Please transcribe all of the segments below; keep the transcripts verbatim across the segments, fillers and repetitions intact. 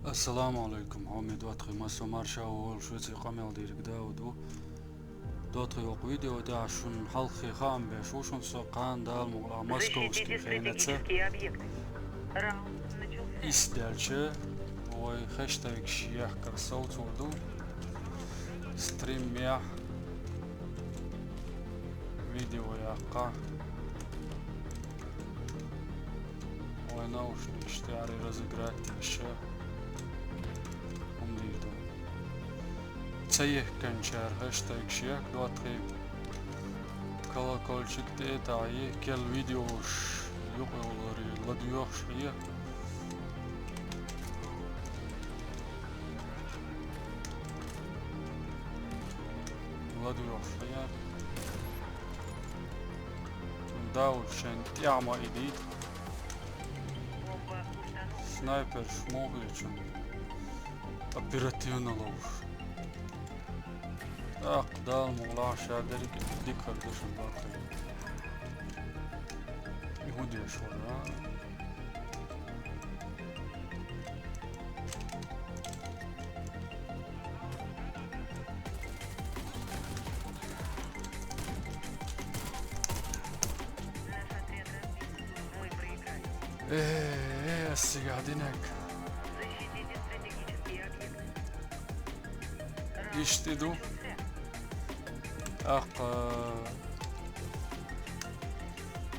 Ассаламу алейкум, хьоме доттагӀий, массо марша ву, шуьца къамел дийриг Дауд ву. ДоттагӀий, оха видео тӀехь шуна хьалххе хаам беш ву шуна со, кхана Дала мукъалахь московский хенаца. Ис даьлча, вай хэштегаш яхкар совцур ду. Стрим яхь, видео яккха. Вай наушникаш тӀехь разыграть деш, хӀума дийр ду. Ца яхкинчара хэштегаш яхка, доттагӀий, колокольчик тӀе а таӀийе, кхел видеош юкъе йоларе ладоьгӀуш хье. ЛадоьгӀуш хье. Дауд шайн тӀехь ма идийта. Снайперш муха хеташ? Оперативно ловш. ТӀаккха Дала мукъалахь ша дерриг дика хир ду шун баккхий. И хӀун деш вара, а? Э, э, ас цигахь динарг. Иштта ду. ТӀаккха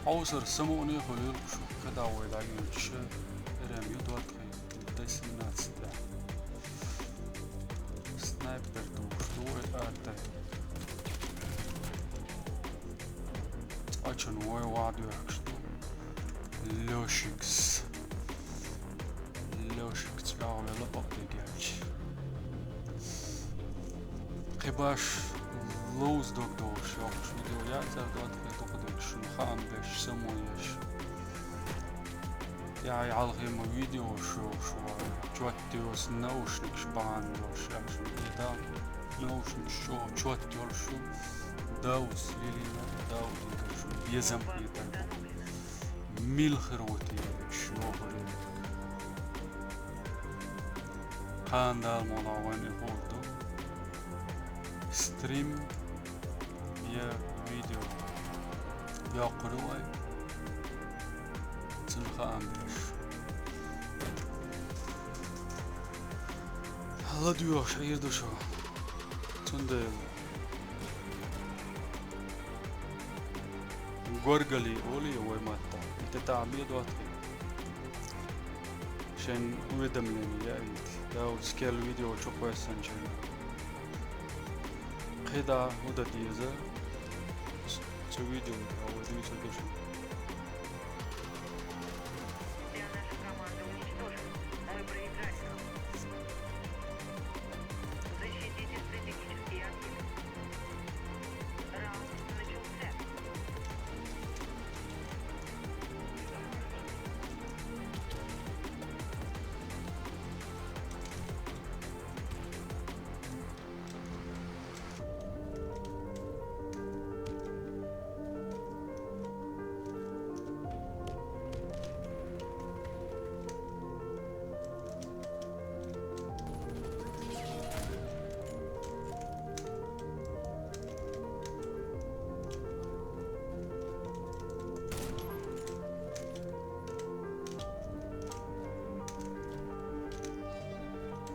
хьовсар самукъане хуьлийла шу, кхидӀа вай дӀагӀерташ, эрем ю доттагӀий, дай семнадцать тӀехь. Снайпер духуш ду вай атта. Цкъачунна вай вахь доьхкуш ду. Лёшикс. Лёшик цӀагӀа велла бакъдерг яьлча. Кхин баш ловза дог долуш йоккхуш видео яцара, доттагӀий, дукха дерг шуна хаам беш, само еш. Я хьалхе ма видео шо, шо чот йоцу наушникаш бахьана долуш, я шуна и да наушникаш чо-, чот йолуш шу, Даудс лилийна, Даудига шу безам хетар. Мила хир ву те уьш, йохур ю. Кхана Дала мукъалахь вайна и хуур ду. Стрим я видео йоккхур ю вай. Цуьнан хаам беш. ЛадоьгӀуш хьийр ду шу. Цундела. Горгали олий вай матта. И тӀе таӀа бе доттагӀий. Шайн уведомление яийта. Даудс кхел видео чу кхоьссинчул. КхидӀа хӀун дан деза? Цу видео тӀехь вай дуьйцур ду шуна. Вся наша команда уничтожена. Мы проиграли. Защитите стратегические объекты. Раунд начался.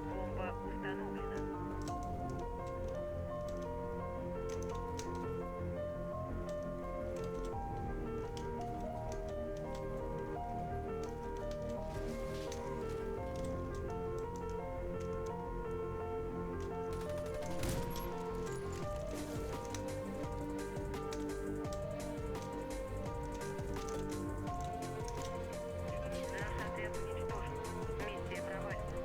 Бомба установлена. Наш отряд уничтожен. Миссия провалена.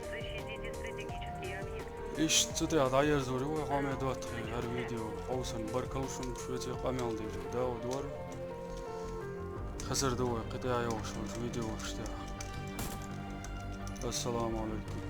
Защитите стратегические объекты. Иштта цу тӀехь дӀаерзор ю вай, хьоме доттагӀий, хӀара видео хьовсан. Баркалла шуна, шуьца къамел дийриг Дауд вара. Хазар ду вай кхидӀа йолуш йолчу видеош тӀехь. Ассаламу алейкум.